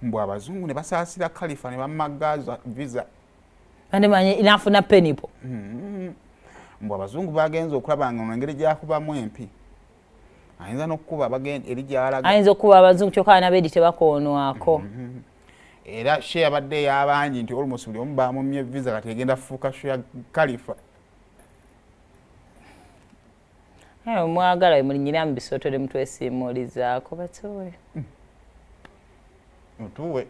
Mbu abazungu ne basaasira Khalifa ne bamagaaza visa. Ande nafuna penipo. Mbu abazungu bagenze okulaba nga engeri gyakubamu empi ayinza n'okukuba abagenda eri gy'alaga. Ayinza okukuba abazungu, kyokka abaana b'edi tebakoonwako. Era show yabadde ey'abangi nti almost buli omu bamumye visa, kati egenda kufuuka show ya Khalifa. Mwagala we mulinyira mu bisooto ne mutwesiimuulizaako batuwe. Otuwe.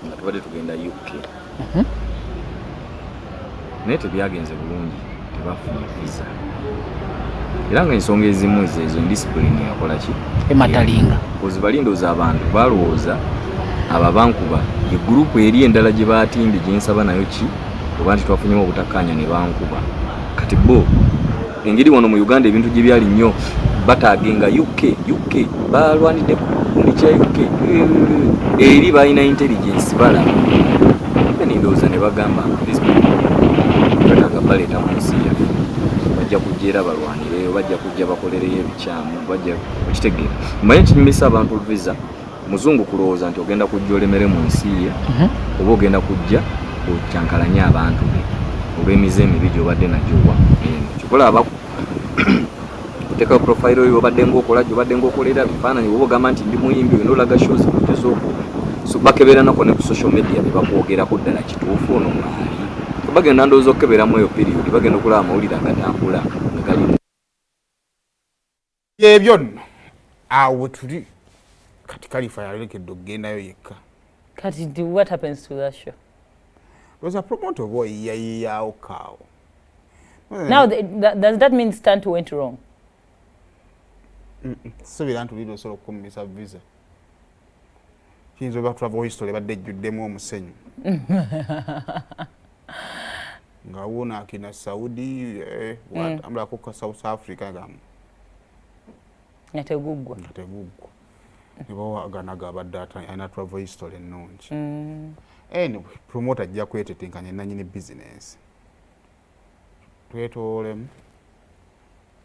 Nga tubadde tugenda UK, naye tebyagenze bulungi, tebafunye visa, era nga ensonga ezimu ezo indiscipline yakola ki? Ematalinga. Kozi balindooza abantu balowooza abo abankuba ye gurupu eri endala gye batimbye gyensaba nayo ki oba nti twafunyemu obutakkaanya ne bankuba. Kati bo engeri wano mu Uganda ebintu gye byali nnyo batagenga UK, UK balwanidde ku kya UK, eri balina intelligence balaba ndowooza ne bagamba these people twetaaga baleeta mu nsi yaffe, bajja kujja era balwanireyo, bajja kujja bakolereyo ebikyamu, bajja okitegeera. Manye kinyumisa abantu visa muzungu kulowooza nti ogenda kujja olemere mu nsi ye, oba ogenda kujja okyankalanye abantu be olw'emize emibi gy'obadde nagyo wa eno kikola kuteekayo profile yo obadde ng'okola gy'obadde ng'okolera bifaananyi, oba ogamba nti ndi muyimbi, olina olaga shows bulijjo z'okuba. So bakebera nako ne ku social media bye bakwogerako ddala kituufu ono waali. Bagenda ndowooza okukeberamu eyo period, bagenda okulaba amawulire agatambula nga gali Ebyo nno awo tuli kati. Khalifa yalekedde okugendayo yekka. Kati what happens to that show? Lowooza promoter oba oyiyayiyawo kaawo. Now does that mean stunt went wrong? Suubira nti oliri osobola okukumisa visa, kiyinza oba travel history ebadde ejjuddemu omusenyu nga wuuno akina Saudi, watambulako ka South Africa nga Nga teguggwa. Nga teguggwa nebawaganaga abadde alina travel history ennungi. Anyway, promoter ajja kwetetenkanya nanyini business twetoolemu.